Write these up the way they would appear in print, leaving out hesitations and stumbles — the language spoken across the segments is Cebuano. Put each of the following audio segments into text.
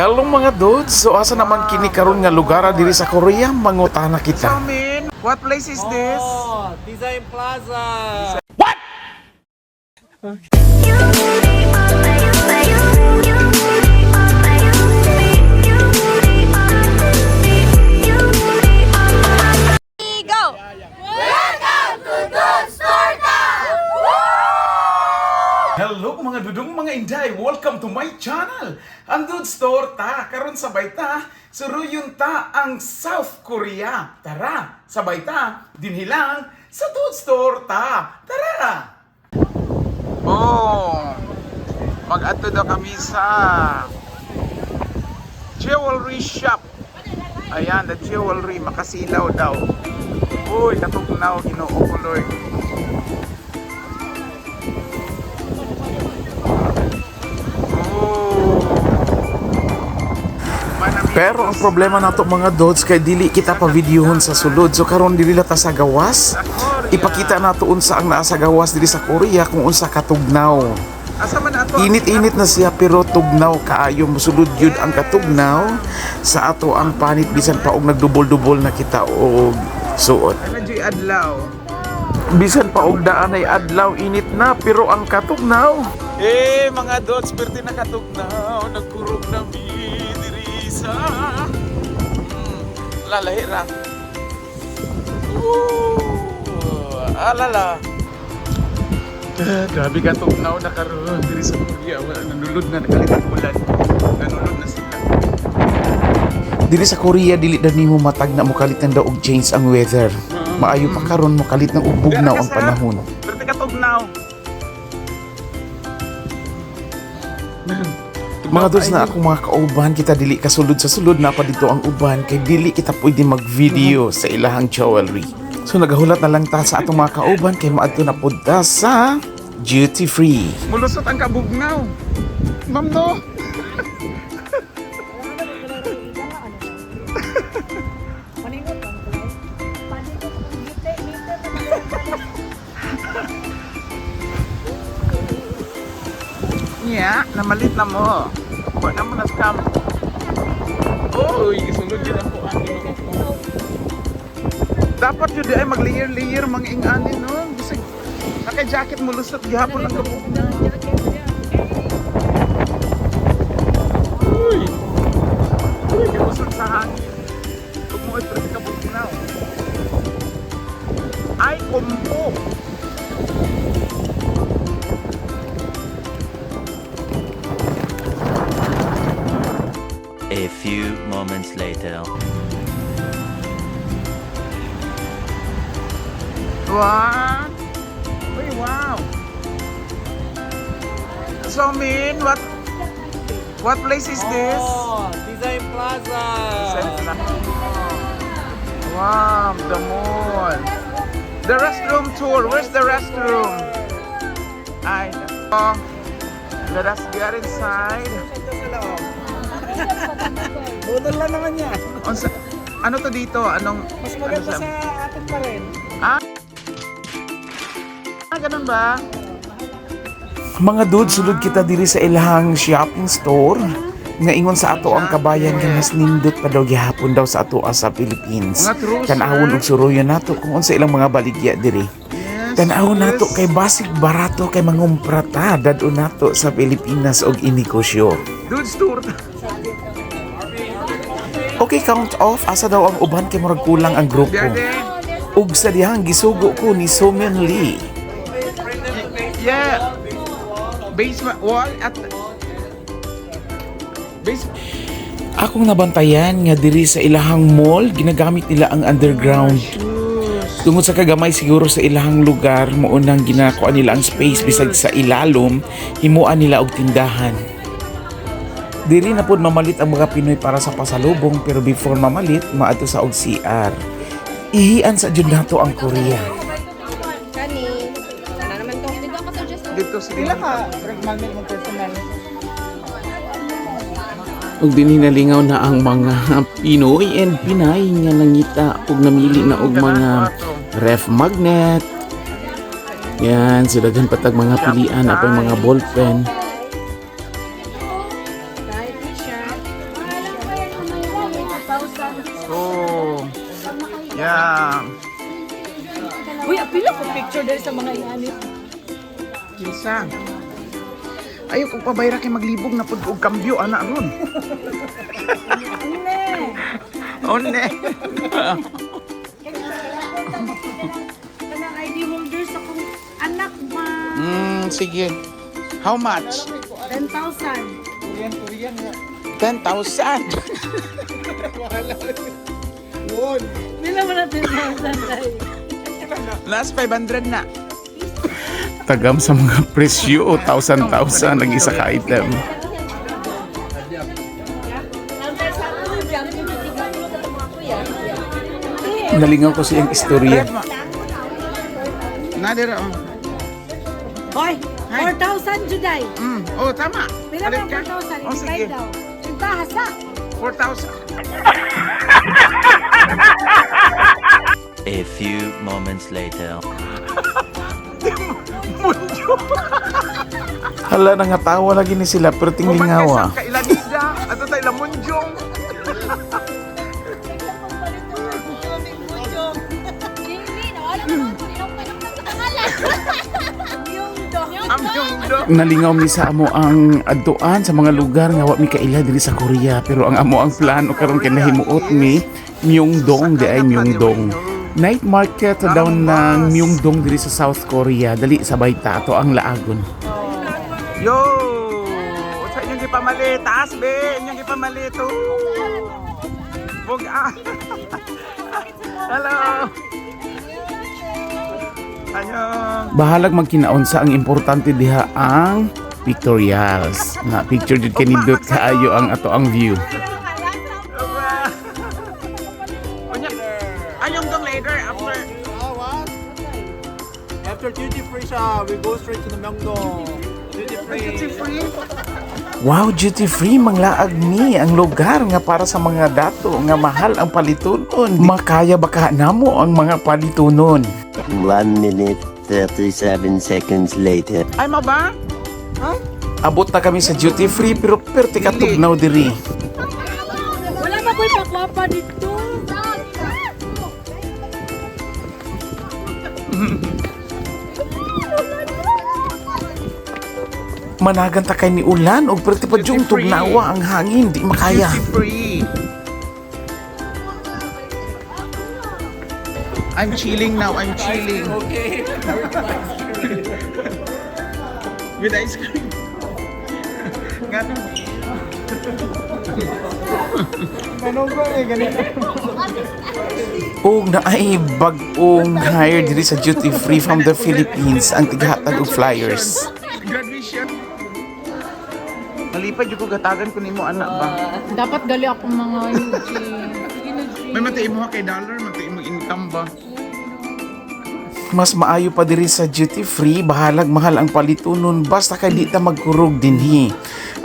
Hello, mga dudes! So asa naman kini karon nga lugar diri sa Korea? Mangutana kita. Min, what place is this? Oh, Design Plaza. Go! Welcome to Dudes Torta! Hello, mga dudong, mga inday! Welcome to my channel! Ang Dudes Torta! Karon sabay ta, suruyon ta ang South Korea. Tara, sabay ta, dinhi lang sa Dudes Torta. Tara! Oh, mag-adto daw kami sa jewelry shop. Ayan, the jewelry, makasilaw daw. Uy, katugnaw, Ginoo ko Lord. Oh. Manami- Pero ang problema nato, mga dods, kay dili kita pa videohon sa sulod. So karon dili la ta sa gawas. Ipakita nato unsa ang naa sa gawas diri sa Korea, kung unsa katugnaw. Asa man ato? Init-init na siya pero tugnaw kaayo. Mosulod yun ang katugnaw sa ato ang panit bisan pa og nagdubol-dubol na kita og suot. Ano joy adlaw? Bisan pa og daan ay adlaw, init na pero ang katugnaw. Eh, mga dots, perti na katugnaw. Nagkurog na mi diri sa lalahi ra. Ooh, alala. Ah, grabe katugnaw na karon diri sa Korea. Wala, nanulod na, nakalit ang ulan. Nanulod na sila. Diri sa Korea, dili na nimo matag na mokalit ng daw og change ang weather. Maayo pa karon, mokalit ng bugnaw ang panahon. Perti katugnaw. Mga dos na akong mga kauban, kita dili kasulod sa sulod na pa dito ang uban kay dili kita pwede mag-video sa ilahang jewelry. So nagahulat na lang ta sa atong mga kauban kay maadto na pud ta sa duty free. Mulusot ang kabugnaw. Ma'am no. Nya, namalit na mo. Wala mo na scam. Oy, gisulod yun ako ang Ginoo ko. Dapat yun di ay mag-layer-layer mga ingani no. Bisag naka-jacket mo lusot gihapon ang kabugnaw. Uy! Uy, kalusot sa hangin. Huwag mo ay kabugnaw. Ay, kumpo! A few moments later. Wow! Uy, wow! So, Min, what place is this? Oh, Design Plaza. Wow, the mall. The restroom tour. Where's the restroom? Ay, oh, let us get inside. Budol lang naman yan. Ano to dito? Anong Mas maganda ano sa atin pa rin. Ah, ganun ba? Mga dudes, sulod kita diri sa ilahang shopping store. Nga ingon sa ato ang kabayan nga mas nindot pa daw gihapon daw sa ato sa Philippines. Mga true, Tan-awon sir. og suruyon nato kung unsa ilang mga baligya diri. Yes. Tan-awon nato kay basig barato kay mangumpra ta dad-on nato sa Pilipinas og inegosyo. Dudes tour. Okay, count off. Asa daw ang uban kay murag kulang ang grupo? There. Ug sa dihang gisugo ko ni Somen Lee. Yeah. Basement wall at base. Akong nabantayan nga diri sa ilahang mall ginagamit nila ang underground. Tungod sa kagamay siguro sa ilahang lugar, mao nang ginakuan nila ang space bisag sa ilalom, himuan nila og tindahan. Diri na pod mamalit ang mga Pinoy para sa pasalubong, pero before mamalit, maadto sa og CR. Ihian sa jud nato ang Korea. Kani. Wala naman to. Dito ako suggest. Dito sa Pila ka magmamil mong personal? Ug dinhi nalingaw na ang mga Pinoy and Pinay nga nangita ug namili na og mga ref magnet. Yan, so daghan patag mga pilian, apay mga ballpen. Kahit t-shirt. 4,000. Oh. Yeah. Uy, apila ko picture dahil sa mga inanit. Kinsa? Ayo kung pabayra kay maglibog na pud og kambyo ana ron. One. Kanang ID holder sa kong anak ba? Sige. How much? 10,000. 10,000. Nila mo na 10,000 dahil. Last 500 na. Tagam sa mga presyo, thousand-thousand ang isa ka item. Nalingaw ko siyang istorya. Nadira oh. Hoy, 4,000 juday. Oh, tama. Pila Palit ba ka? 4,000? Oh, sige. Daw. Bahasa. 4,000. A few moments later. Munyo. Hala, nangatawa lagi ni sila pero tinglingawa. Ka ilanida. Ato tayo lamunjong. Amyong do. Nalingaw mi sa amo ang adtuan sa mga lugar nga wa mi kaila diri sa Korea, pero ang amo ang plano karon kay nahimuot mi Myeongdong di ay Myeongdong. Night market daw ng Myeongdong diri sa South Korea. Dali sabay ta ato ang laagon. Yo! Sa inyong gipamalit, taas be! Inyong gipamalit. Oh. Bug-a. Hello! Anyong! Bahalag magkinaon sa ang importante diha ang pictorials. Na picture jud kay nindot kaayo ang ato ang view. Aba. Unya. Anyong dong later after. After duty free siya, we go straight to the Myeongdong. Duty free. Duty free. Wow, duty free manglaag ni ang lugar nga para sa mga dato nga mahal ang palitunon. Makaya ba ka namo ang mga palitunon? 1 minute, 37 seconds later. Ay mo ba? Abot na kami sa duty free pero perti katugnaw diri. Wala ba ko'y pakwapa dito? Managan ta kay ni ulan og perti pa Duty yung free. tugnawa ang hangin, di makaya. Duty free. I'm chilling now. I'm chilling. Okay. With ice cream. Nga Og naay bag-ong hire diri sa duty free from the Philippines ang tighatag og flyers. Graduation. Malipad yung ko gatagan ko nimo anak ba. Dapat gali ako mga Eugene. May mati mo kay dollar, mati mo income ba? Mas maayo pa diri sa duty free, bahalag mahal ang palitunon basta kay di ta magkurog dinhi.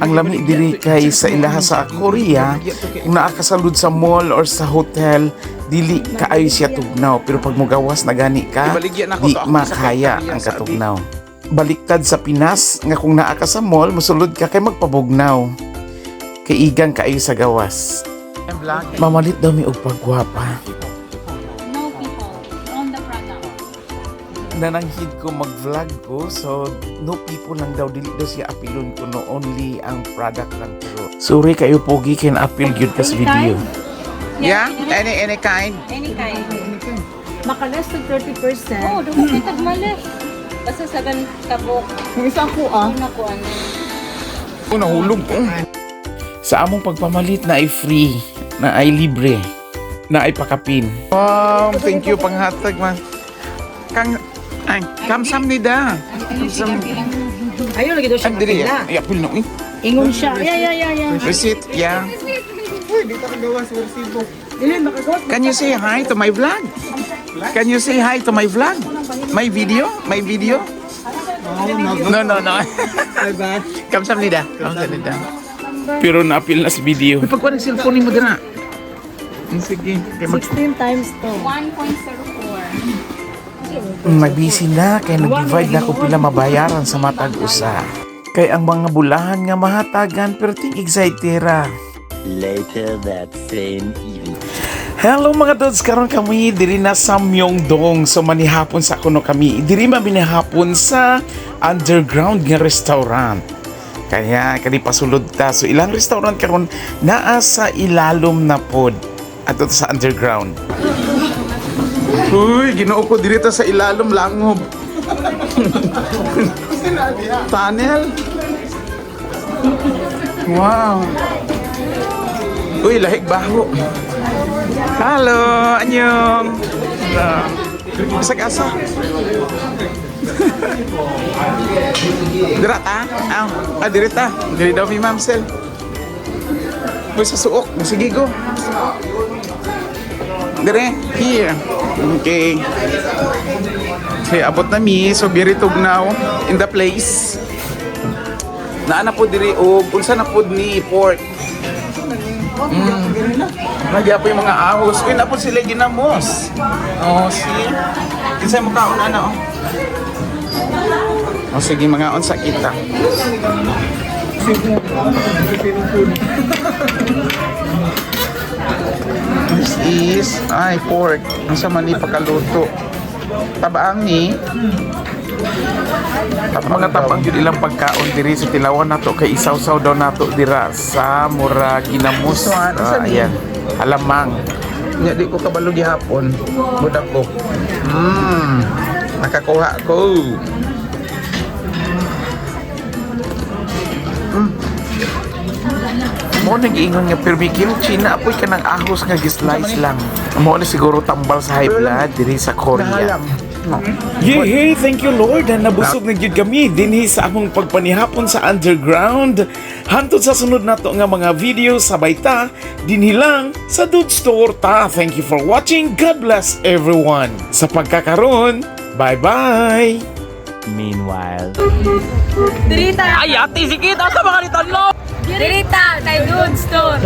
Ang lami diri kay sa ilaha sa Korea, kung naa ka sa lud sa mall or sa hotel, dili kaayo siya tugnaw pero pag mugawas na gani ka, Ibaligya na ako di to ako sa makaya Korea, ang sabi. katugnaw. Baliktad sa Pinas nga kung naa ka sa mall, mosulod ka kay magpabugnaw. Kaigan kaayo sa gawas. I'm vlogging. Mamalit daw mi og pagwapa. No people on the product. Nananghid ko mag-vlog ko, so no people lang daw, dili daw siya apilon ko, no only ang product lang, pero sorry kayo pogi kay na-appeal gyud ka sa video. Yeah? Any kind? Any kind. Maka-less than 30%. Oh, dumi kita malas. Basta 7 kabok. Kung isa ko ah. Una ko ano. Oh, nahulog ko. Sa among pagpamalit na ay free, na ay libre, na ay pakapin. Wow, thank you panghatag man. Kang ay, kamsamnida. Kamsam. Ayaw lagi daw siya Ay, dili. kapila. Ay, apil no. Eh. Ingon siya. Yeah. Receipt, yeah. Uy, dito ka gawas, resibo. Dili, makagawas. Can you say hi to my vlog? Can you say hi to my vlog? My video? My video? No. Bye-bye. Kamsamnida. Kamsamnida. Pero na-appeal na sa video. Uy, pagkuha ng cellphone mo dira. Sige. Kay mag 16 times 2. 1.04. Nagbisi na kay nag-divide na ko pila mabayaran sa matag usa. Kay ang mga bulahan nga mahatagan pero ting excitera. Later that same evening. Hello, mga dudes, karon kami diri na sa Myeongdong. So manihapon sa kuno kami. Diri man minihapon sa underground nga restaurant. Kaya kani pasulod ta. So ilang restaurant karon naa sa ilalom na pod. Ato sa underground. Uy, Ginoo ko, diri ta sa ilalom, langob. Tunnel. Wow. Uy, lahig baho. Hello, annyeong. Bisag asa? Dira ta? Aw, ah, diri ta. Diri daw mi, Ma'am Sel. Uy, sa suok. Sige, go. Dire, here. Okay. Okay, abot na mi. So, very tugnaw in the place. Naa na po diri og unsa na pod ni, pork. Nagyapo yung mga ahos. Uy, naa po sila ginamos. Oh, see? Kinsa mo kaon ana oh. Oh, sige, mga unsa kita. This is, ay, pork. Ang sa man ni pagkaluto. Tabaang ni. Mga tabang yun ilang pagkaon diri sa tilawan nato kay isawsaw daw nato dira sa mura ginamos. This one, Ah, asa ni? ayan. Alamang. Nya di ko kabalo gihapon. Budak ko. Nakakuha ko. Mo nag-iingon nga pirmi kimchi na apoy ka ng ahos nga gislice lang. Mo na siguro tambal sa high blood diri sa Korea. Nahalam. Yehey! Thank you, Lord! Na nabusog na gyud kami dinhi sa among pagpanihapon sa underground. Hantod sa sunod nato nga mga video, sabay ta dinhi lang sa Dude Store ta. Thank you for watching. God bless everyone. Sa pagkakaroon, bye-bye! Meanwhile. Dirita. Ay, ate, sige, asa mga nitanlo? Dirita kay Dude Store.